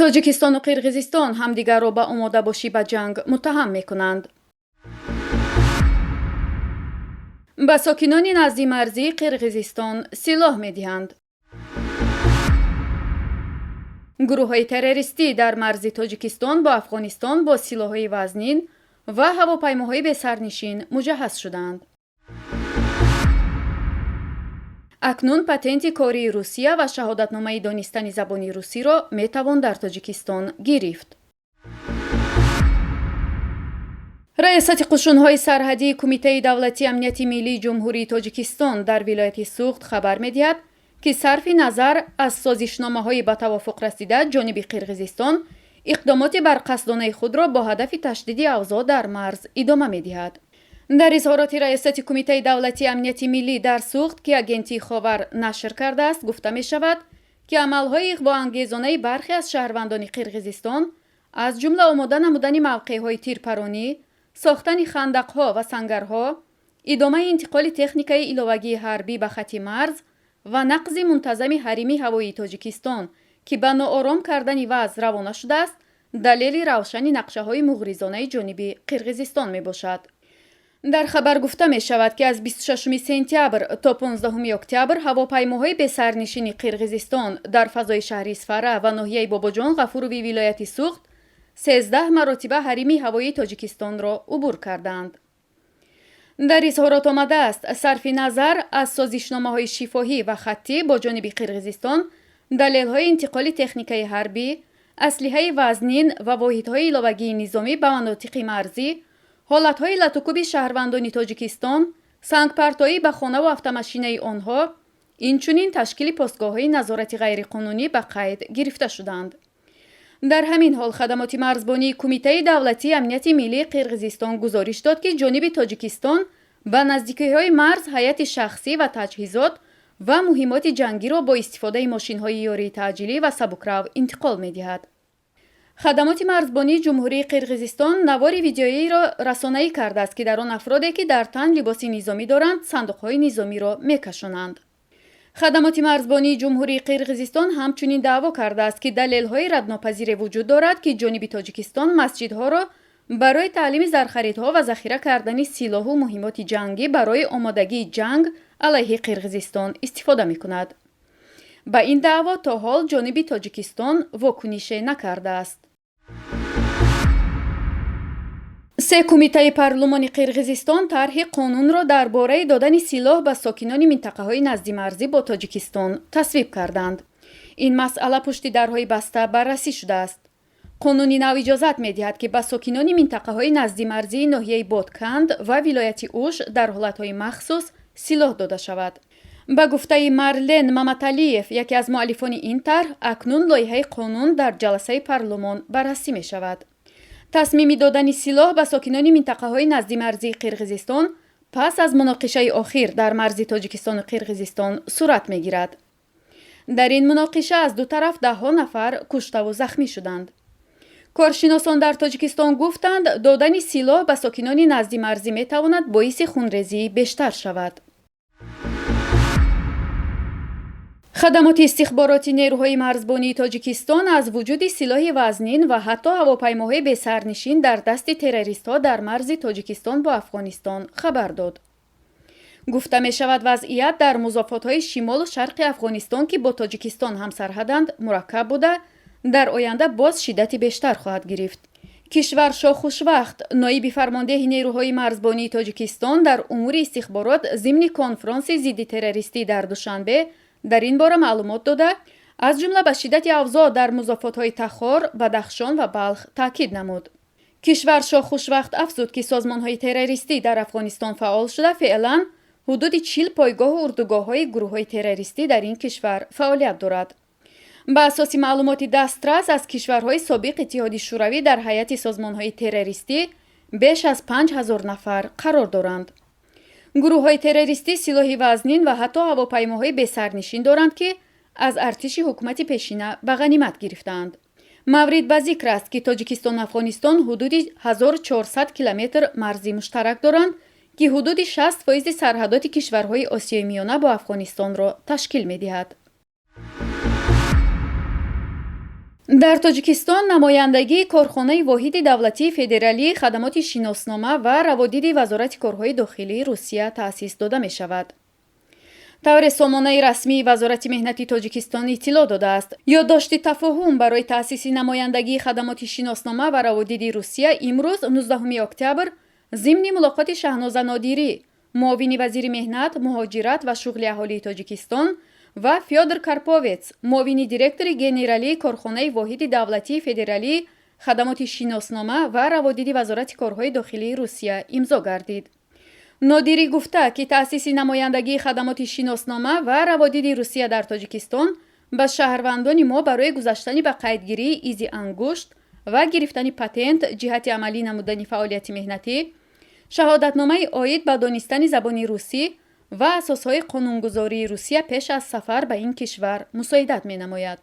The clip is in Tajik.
Тоҷикистону Қирғизистон ҳамдигарро ба омодабошӣ ба ҷанг муттаҳам мекунанд. Ба сокинони наздимарзии Қирғизистон силоҳ медиҳанд. Гурӯҳҳои террористӣ дар марзи Тоҷикистон бо Афғонистон бо силоҳҳои вазнин ва ҳавопаймоҳои бесарнишин муҷаҳҳаз шуданд. Акнун патенти кории Русия ва шаҳодатномаи донистани забони русиро метавон дар Тоҷикистон гирифт. Раёсати қушунҳои сарҳадии Кумитаи давлатии амнияти миллии Ҷумҳурии Тоҷикистон дар вилояти Суғд хабар медиҳад, ки сарфи назар аз созишномаҳои ба тавофуқ расида ҷониби Қирғизистон иқдомоти барқасдонаи худро бо ҳадафи ташдиди авзоъ дар марз идома медиҳад. Дар изҳороти Раёсати Кумитаи давлатии амнияти миллӣ дар Суғд, ки агентии Ховар нашр кардааст, гуфта мешавад, ки амалҳои иғвоангезонаи бархе аз шаҳрвандони Қирғизистон, аз ҷумла омода намудани мавқеъҳои тирпаронӣ, сохтани хандақҳо ва сангарҳо, идомаи интиқоли техникаи иловагии ҳарбӣ ба хатти марз ва нақзи мунтазами ҳарими ҳавоии Тоҷикистон, ки ба ноором кардани вазъ равона шудааст, далели равшани нақшаҳои муғризонаи ҷониби Қирғизистон мебошад. Дар хабар гуфта мешавад, ки аз 26 сентябр то 15 октябр ҳавопаймоҳои бесарнишини Қирғизистон дар фазои шаҳри Исфара ва ноҳияи Бобоҷон Ғафурови вилояти Суғд 13 маротиба ҳарими ҳавоии Тоҷикистонро убур карданд. Дар изҳорот омадааст, сарфи назар аз созишномаҳои шифоҳӣ ва хаттӣ бо ҷониби Қирғизистон, далелҳои интиқоли техникаи ҳарбӣ, аслиҳаи вазнин ва воҳидҳои иловагии низомӣ ба манотиқи марзӣ, ҳолатҳои латукӯби шаҳрвандони Тоҷикистон, сангпартоӣ ба хонаву автомашинаи онҳо, инчунин ташкили постгоҳҳои назорати ғайриқонунӣ ба қайд гирифта шуданд. Дар ҳамин ҳол хадамоти марзбонии Кумитаи давлатии амнияти миллии Қирғизистон гузориш дод, ки ҷониби Тоҷикистон ба наздикиҳои марз ҳайати шахсӣ ва таҷҳизот ва муҳиммоти ҷангиро бо истифодаи мошинҳои ёрии таъҷилӣ ва сабукрав интиқол медиҳад. Хадамоти марзбонии Ҷумҳурии Қирғизистон навори видеоиро расонаӣ кардааст, ки дар он афроде, ки дар тан либоси низомӣ доранд, сандуқҳои низомиро мекашонанд. Хадамоти марзбонии Ҷумҳурии Қирғизистон ҳамчунин даъво кардааст, ки далелҳои раднопазире вуҷуд дорад, ки ҷониби Тоҷикистон масҷидҳоро барои таълими зархаридҳо ва захира кардани силоҳу муҳиммоти ҷангӣ барои омодагии ҷанг алайҳи Қирғизистон истифода мекунад. Ба ин даъво то ҳол ҷониби Тоҷикистон вокунише накардааст. Се кумитаи парлумони Қирғизистон тарҳи қонунро дар бораи додани силоҳ ба сокинони минтақаҳои наздимарзӣ бо Тоҷикистон тасвиб карданд. Ин масъала пушти дарҳои баста баррасӣ шудааст. Қонуни нав иҷозат медиҳад, ки ба сокинони минтақаҳои наздимарзии ноҳияи Бодканд ва вилояти Уш дар ҳолатҳои махсус силоҳ дода шавад. Ба гуфтаи Марлен Маматалиев, яке аз муаллифони ин тарҳ, акнун лоиҳаи қонун дар ҷаласаи парлумон баррасӣ мешавад. Тасмими додани силоҳ ба сокинони минтақаҳои наздимарзии Қирғизистон пас аз муноқишаи охир дар марзи Тоҷикистону Қирғизистон сурат мегирад. Дар ин муноқиша аз ду тараф даҳҳо нафар куштаву захмӣ шуданд. Коршиносон дар Тоҷикистон гуфтанд, додани силоҳ ба сокинони наздимарзӣ метавонад боиси хунрезии бештар шавад. Хадамоти истихбороти нерӯҳои марзбонии Тоҷикистон аз вуҷуди силоҳи вазнин ва ҳатто ҳавопаймоҳои бесарнишин дар дасти террористҳо дар марзи Тоҷикистон бо Афғонистон хабар дод. Гуфта мешавад, вазъият дар музофотҳои шимолу шарқи Афғонистон, ки бо Тоҷикистон ҳамсарҳаданд, мураккаб буда, дар оянда боз шиддати бештар хоҳад гирифт. Кишваршоҳ Хушвахт, ноиби фармондеҳи нерӯҳои марзбонии Тоҷикистон дар умури истихборот, зимни конфронси зидди террористӣ дар Душанбе дар ин бора маълумот дода, аз ҷумла ба шиддати авзоъ дар музофотҳои Тахор, Бадахшон ва Балх таъкид намуд. Кишваршоҳ Хушвахт афзуд, ки созмонҳои террористӣ дар Афғонистон фаъол шуда, феълан ҳудуди 40 пойгоҳу урдугоҳҳои гурӯҳҳои террористӣ дар ин кишвар фаъолият дорад. Ба асоси маълумоти дастрас аз кишварҳои собиқ Иттиҳоди Шӯравӣ дар ҳайати созмонҳои террористӣ беш аз 5000 нафар қарор доранд. Гурӯҳҳои террористӣ силоҳи вазнин ва ҳатто ҳавопаймоҳои бесарнишин доранд, ки аз артиши ҳукумати пешина ба ғанимат гирифтаанд. Маврид ба зикр аст, ки Тоҷикистону Афғонистон ҳудуди 1400 километр марзи муштарак доранд, ки ҳудуди 60 фоизи сарҳадоти кишварҳои Осиёи Миёна бо Афғонистонро ташкил медиҳад. Дар Тоҷикистон намояндагии корхонаи воҳиди давлатии федералии хадамоти шиноснома ва раводиди Вазорати корҳои дохилии Русия таъсис дода мешавад. Тавре сомонаи расмии Вазорати меҳнати Тоҷикистон иттилоъ додааст, ёддошти тафоҳум барои таъсиси намояндагии хадамоти шиноснома ва раводиди Русия имрӯз, 19 октябр, зимни мулоқоти Шаҳноза Нодирӣ, муовини вазири меҳнат, муҳоҷират ва шуғли аҳолии Тоҷикистон, ва Фёдор Карповец, муовини директори генералии корхонаи воҳиди давлатии федералии хадамоти шиноснома ва раводиди Вазорати корҳои дохилии Русия имзо гардид. Нодирӣ гуфта, ки таъсиси намояндагии хадамоти шиноснома ва раводиди Русия дар Тоҷикистон ба шаҳрвандони мо барои гузаштани ба қайдгирии изи ангушт ва гирифтани патент ҷиҳати амалӣ намудани фаъолияти меҳнатӣ, шаҳодатномаи оид ба донистани забони русӣ ва асосҳои қонунгузории Русия пеш аз сафар ба ин кишвар мусоидат менамояд.